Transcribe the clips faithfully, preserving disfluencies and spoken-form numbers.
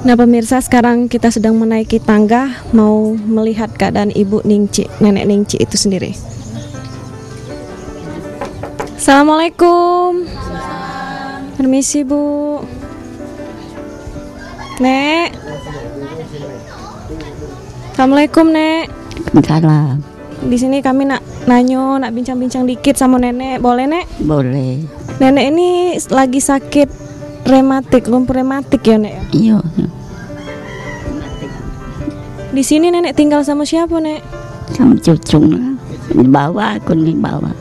Nah, pemirsa, sekarang kita sedang menaiki tangga, mau melihat keadaan ibu Ningsih, nenek Ningsih itu sendiri. Assalamualaikum. Permisi, Bu. Nek. Assalamualaikum, Nek. Waalaikumsalam. Di sini kami nak nanyo, nak bincang-bincang dikit samo nenek, boleh, Nek? Boleh. Nenek ini lagi sakit rematik, lumpur rematik ya, Nek, ya? Iyo. Di sini nenek tinggal sama siapa, Nek? Sama cucu lah. Di bawah, aku di bawah.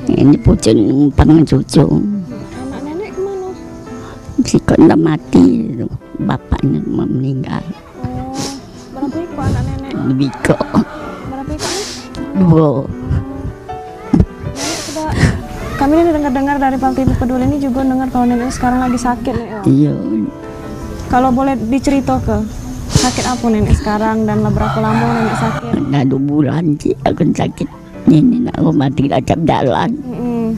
Ini pucuk numpang cucu. Anak nenek kemana? Sikok ndak mati tu. Bapaknya meninggal. Oh, berapa ikut anak nenek? Lebih ikut. Berapa ikut, Nek? Dua. Nenek sudah, kami ini dengar-dengar dari Pal T V Peduli ini juga dengar kalau nenek sekarang lagi sakit, Nek, ya? Iya. Kalau boleh dicerita ke, sakit apa nenek sekarang dan lah berapa lama nenek sakit? Dah dua bulan sih aku sakit. Ini nak rumah tinggal cap jalan. Mm-mm.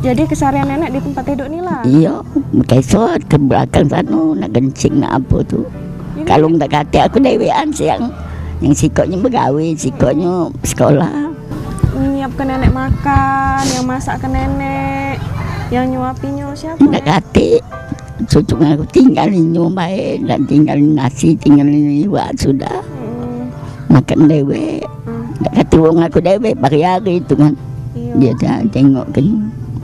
Jadi keseharian nenek di tempat tidur ni lah? Iya, kesot ke belakang sana, nak kencing, nak apa tu. Jadi kalau ndak katik aku dewean siang. Yang sikoknya begawe, sikoknya sekolah. Nyiap ke nenek makan, yang masak ke nenek, yang nyuapinyo siapa? Ndak katik. Cucu aku tinggalin nyo bae, dan tinggalin nasi, tinggalin iwak sudah. Mm. Makan dewek. Mm. Dak kate wong aku dewek, pagi hari tu kan. Iyo. Dia dah tengok ke.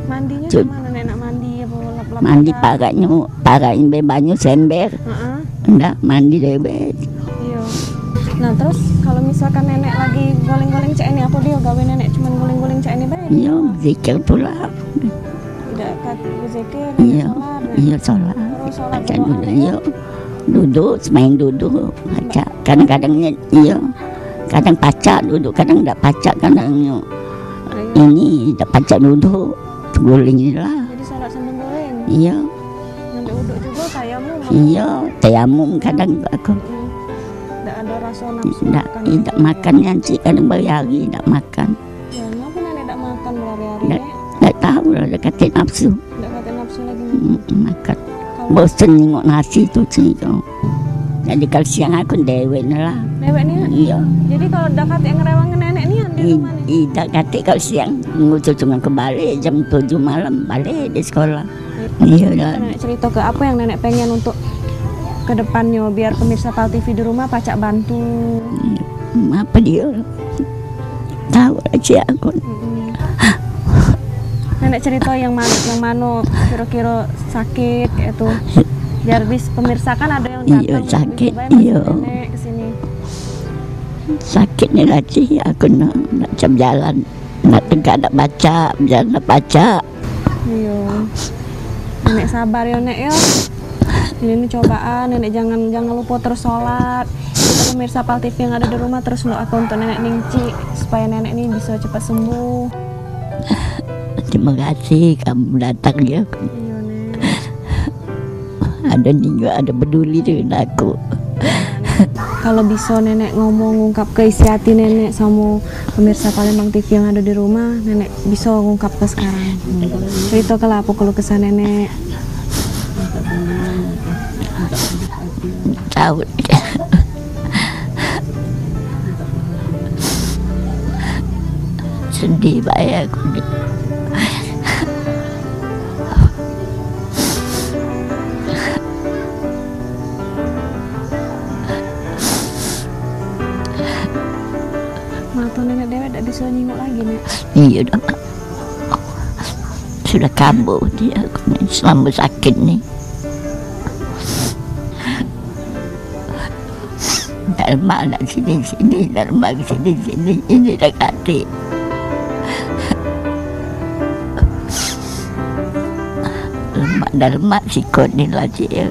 Mandinyo ke mano, Nek, nak mandi apa lap-lap? Mandi parak nyo, parak be banyu sember. Heeh. Ndak, mandi dewek. Iyo. Nah, terus kalau misalkan nenek lagi guling-guling cak ini, apa dio gawe nenek cuman guling-guling cak ini bae? Iyo, zikir pula. Dak kat berzikir, iyo, sholat, nah. Iyo, sholat. Terus sholat berdoa, dulu, iyo. Duduk, semain duduk, pacak. Kadang-kadang, iyo. Kadang pacak duduk, kadang dak pacak, kadang, iyo. Ini dak pacak duduk, guling lah. Jadi sholat sambil guling? Iyo. Ngambil uduk juga, tayamum? Iyo, tayamum kadang aku. Mm-mm. Dak ada rasa nafsu makan? Dak, dak makan, nyancik kadang berhari-hari dak makan. Ya, kenapa nenek dak makan berhari-hari, Nek? Dak tahu lah, dak katik nafsu. Dak katik nafsu lagi makan. Mm, makan. Bosen nengok nasi tu, sini tu. Jadi kalau siang aku dewek ni lah. Dewek ni? Iyo. Jadi kalau dak katik ngerewang nenek ni, di rumah ni? Dak katik kalau siang. Nunggu cucu aku balik jam tujuh malam, balik di sekolah. Iyo dah. Nenek cerita ke apa yang nenek pengen untuk ke depannya, biar pemirsa Pal T V di rumah pacak bantu? Iyo. Apa dia? Tahu aja aku. Mm-mm. Nenek cerita yang mana, yang mano kiro-kiro sakit kayak itu, biar bis pemirsa kan ada yang datang. Iyo, sakit, iyo. Nenek ke sini. Sakit ni lah, Ci, aku nak, nak jam jalan. Nak tegak dak pacak, bejalan dak pacak. Iyo. Nenek sabar yo, Nek, yo. Ini, ini cobaan, nenek jangan, jangan lupa terus sholat. Kita pemirsa Pal T V yang ada di rumah terus doakan untuk nenek Ningsih supaya nenek ni bisa cepat sembuh. Terima kasih kamu datang ya. Iyo, Nek. Ada ninjau, ada peduli dengan aku. Kalau bisa nenek ngomong, ngungkap ke isi hati nenek sama pemirsa Palembang T V yang ada di rumah, nenek bisa ngungkap ke sekarang. Cerita ke lah apa keluh kesah nenek. Tahu. Sedih bae aku ni. Mato nenek dewek dak bisa nyingok lagi, Nek. Iyo dah. Sudah kambuh dia aku ni, selama sakit ni. Dak lemak nak sini-sini, dak lemak sini-sini, ini dak katik. Lemak dak lemak sikok ni lah, Cik.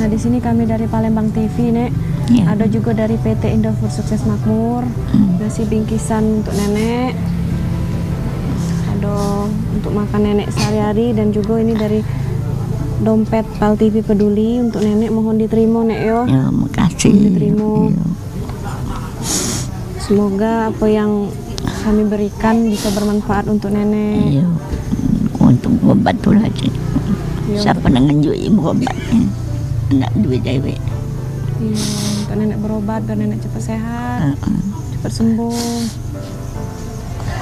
Nah, di sini kami dari Palembang T V, Nek. Iya. Ada juga dari P T Indofood Sukses Makmur. Hmm. Nasi bingkisan untuk nenek. Ada untuk makan nenek sehari-hari dan juga ini dari dompet Pal T V Peduli untuk nenek, mohon diterima, Nek, yo. Ya, makasih. Mohon diterima. Iya. Semoga apa yang kami berikan bisa bermanfaat untuk nenek. Iya. Untuk berobat tu lagi. Iya, Siapa nak ngenjuk berobat? Nak duit dewek. Iya, untuk nenek berobat biar nenek cepat sehat, Heeh. cepat sembuh.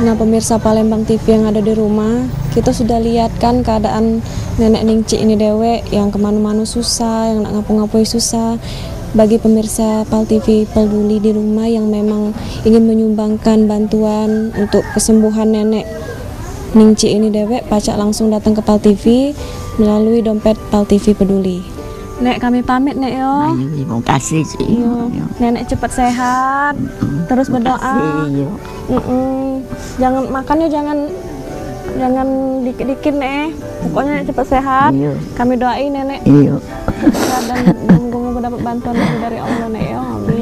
Nah, pemirsa Palembang T V yang ada di rumah, kita sudah lihat kan keadaan nenek Ning Cik ini dewek, yang kemanu-manu susah, yang nak ngapa-ngapai susah. Bagi pemirsa Pal T V peduli di rumah yang memang ingin menyumbangkan bantuan untuk kesembuhan nenek Ning Cik ini dewek, pacak langsung datang ke Pal T V melalui dompet Pal T V peduli. Nek, kami pamit, Nek, yo. Ayo, terima kasih sih. Iya. Iya. Nenek cepat sehat, terus berdoa. Iya. Mm-mm. Jangan makan ya, jangan jangan dikit-dikit, Nek. Pokoknya cepat sehat. Iya. Kami doain nenek Iya. sehat dan moga-moga dapat bantuan dari Allah, Nek, ya. Amin.